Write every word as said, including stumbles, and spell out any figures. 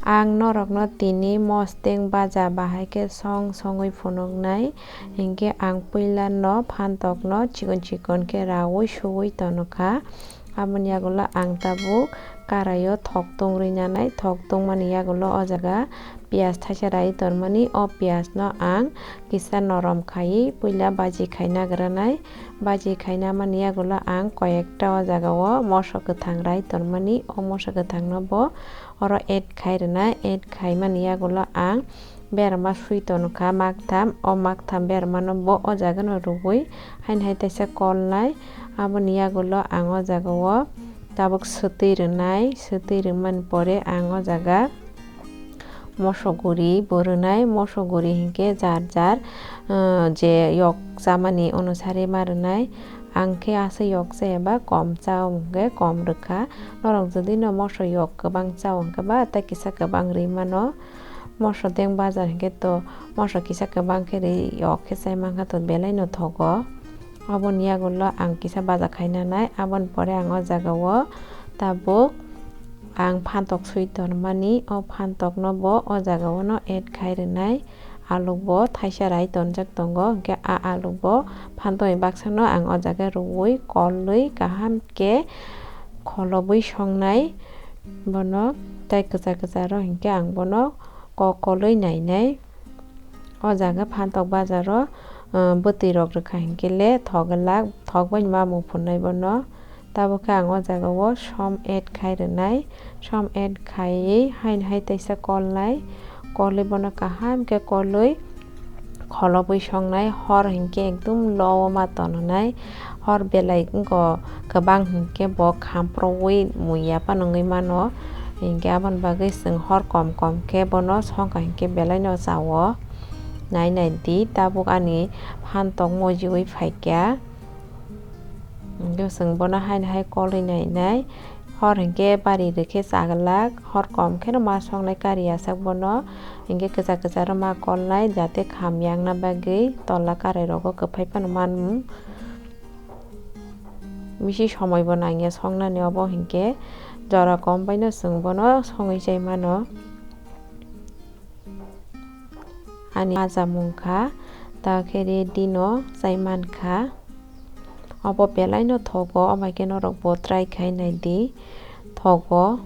Ang norokno tini mosteng baja bahai khe song songwi phunuknai, hinkhe ang puila no phantok no chikon chikon khe raui suui tono kha. Aboni yagulo ang tabuk karai o thok tung rwi nanai, thok tungmani yagulo o jaga piyaj thaisa rai tormani, o piyaj no ang kisa norom khaiwi puila baji khai nagranai. Baji khai namani yagulo ang koyekta o jaga o moso kwthang rai tormani, o moso kwthang no bo oro add khai rwnai. Add khai mani yagulo ang berma sui tono kha maktham, o maktham berma no bo o jaga no rwui haini hai teisa kolnai. Aboni yagulo ang o jaga o tabuk swtwi rwnai, swtwi rwmani pore ang o jaga moso guri bo rwnai. Moso guri hinkhe jar jar, uh, je yok chamani onusari ma rwnai. Ang khe aswk yok chaya ba kom chao hinkhe kom rwkha. Norok jodi no moso yok kwbang chao hinkhe ba tei kisa kwbang rwi mano. Moso deng bajar hinkhe to moso kisa kwbang khe rwi yok khe chai mankha to belai no thogo. Aboni yagulo ang kisa baja khai nanai, aboni pore ang o jaga o tabuk ang phantok sui tormani, o phantok no bo o jaga o no add khai rwnai. Aluk bo thaisa rai tonjak tongo, hinkhe a aluk bo phantok ni baksa no ang o jaga rwui kolwi kaham khe kholobwi songnai bono, tei kwchar kwchar rok hinkhe ang bono kok kolwi nainai. O jaga phantok bajar o, uh, bwtwi rok rwkha hinkhe le thok glak, thok bai ma mung phunai bono. Tabuk khe ang o jaga o som add khai rwnai, som add khaiwi haini hai teisa kolnai, kolwi bono kaham khe kolwi kholobwi songnai. Hor hinkhe ekdum low o ma tongnai, hor belai wngkha kwbang hinkhe bo khamprogwi muiya phano wngwi mano, hinkhe aboni bagwi chwng hor kom kom khe bono songkha hinkhe belai no chao. Nai nai di, tabuk ani phantok mojiui phaikha. Hinkhe chwng bono haino hai kolwi nainai. Hor hinkhe bari rwkhe chaglak, hor kom kheno ma songnai kari asak bono. Hinkhe kwchar kwchar ma kolnai, jate kham yakna bagwi tola karai rogo kwphai phano manmung. Bisi somoi bo nangya songnani obo hinkhe jora kom baino chwng bono songwi chai mano. Ani baja mung kha, ta khe ready no chai man kha. Obo belai no thogo, amai khe norok bo try khai nai di. Thogo,